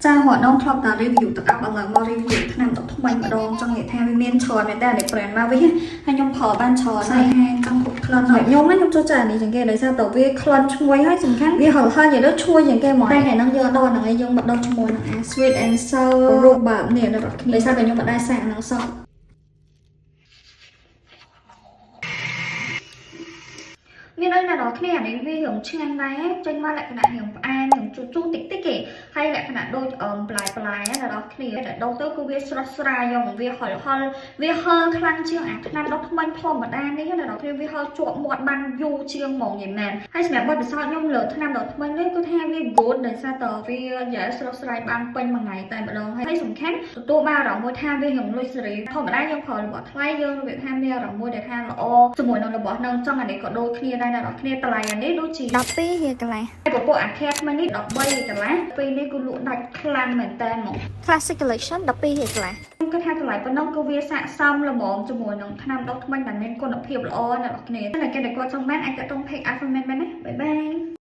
ចារត់នងធ្លាប់តែ review ទឹកអប់ឥឡូវមក review ថ្នាំដុសធ្មេញម្ដងចង់និយាយថាវាមានច្រើនមែនតើនៃ brand មកវិញហើយខ្ញុំប្រើបានច្រើនហើយហាងចង់គ្រប់ក្លិនហើយខ្ញុំណាខ្ញុំចូលចិត្តអានេះជាងគេដោយសារតែវាក្លិនឈ្ងុយហើយសំខាន់វាហឹរហឹរនិយាយទៅឈ្ងុយជាងគេហ្មងតែថ្ងៃហ្នឹងយើងដល់ហ្នឹងឯងយើងមកដល់ជាមួយនឹងអា sweet and sour rhubarb នេះអ្នកនរគ្នាដោយសារតែខ្ញុំមិនដែរសាកហ្នឹងសោះ មានអីណាដល់គ្នាអានេះវារៀងឆ្ងាញ់ដែរចេញមកលក្ខណៈរៀងផ្អែមរៀងជូរជូរតិចតិចទេហើយលក្ខណៈដូចអឹមបន្លែបន្លែណាដល់គ្នាតែដុសទៅគឺវាស្រស់ស្រាយហ្មងវាហុលហុលវាហឹរខ្លាំងជាងអាថ្នាំដុសធ្មេញធម្មតានេះណាដល់គ្នាវាហឹរជាប់មាត់បានយូរជាងហ្មងនិយាយមែនហើយសម្រាប់បទពិសោធន៍ខ្ញុំលើថ្នាំដុសធ្មេញនេះគឺថាវា good ដោយសារតវាយ៉ាស្រស់ស្រាយបានពេញមួយថ្ងៃតែម្ដងហើយសំខាន់ទទួលបានអារម្មណ៍មួយថាវារៀងលុយសេរីធម្មតាយើងប្រើរបស់ថ្លៃយើងរបៀបថាមានអារម្មណ៍មួយដែលថាល្អជាមួយនឹងរបស់នឹងចង់អានេះក៏ដូចគ្នាដែរអ្នកនរគ្នាតម្លៃអានេះដូចជា 12រៀលកន្លះ ហើយពពួកអាខែថ្មីនេះ13កន្លះពេលនេះគឺលក់ដាច់ខ្លាំងមែនតើហ្មង Classic Collection 12រៀលកន្លះ ខ្ញុំគិតថាតម្លៃប៉ុណ្ណឹងគឺវាស័ក្តិសមល្មមជាមួយនឹងថ្នាំដុសធ្មេញដែលមានគុណភាពល្អអ្នកនរគ្នាតែគេដែលគាត់ចង់បានអាចតាក់ទង page Alpha Man បានណាbye bye.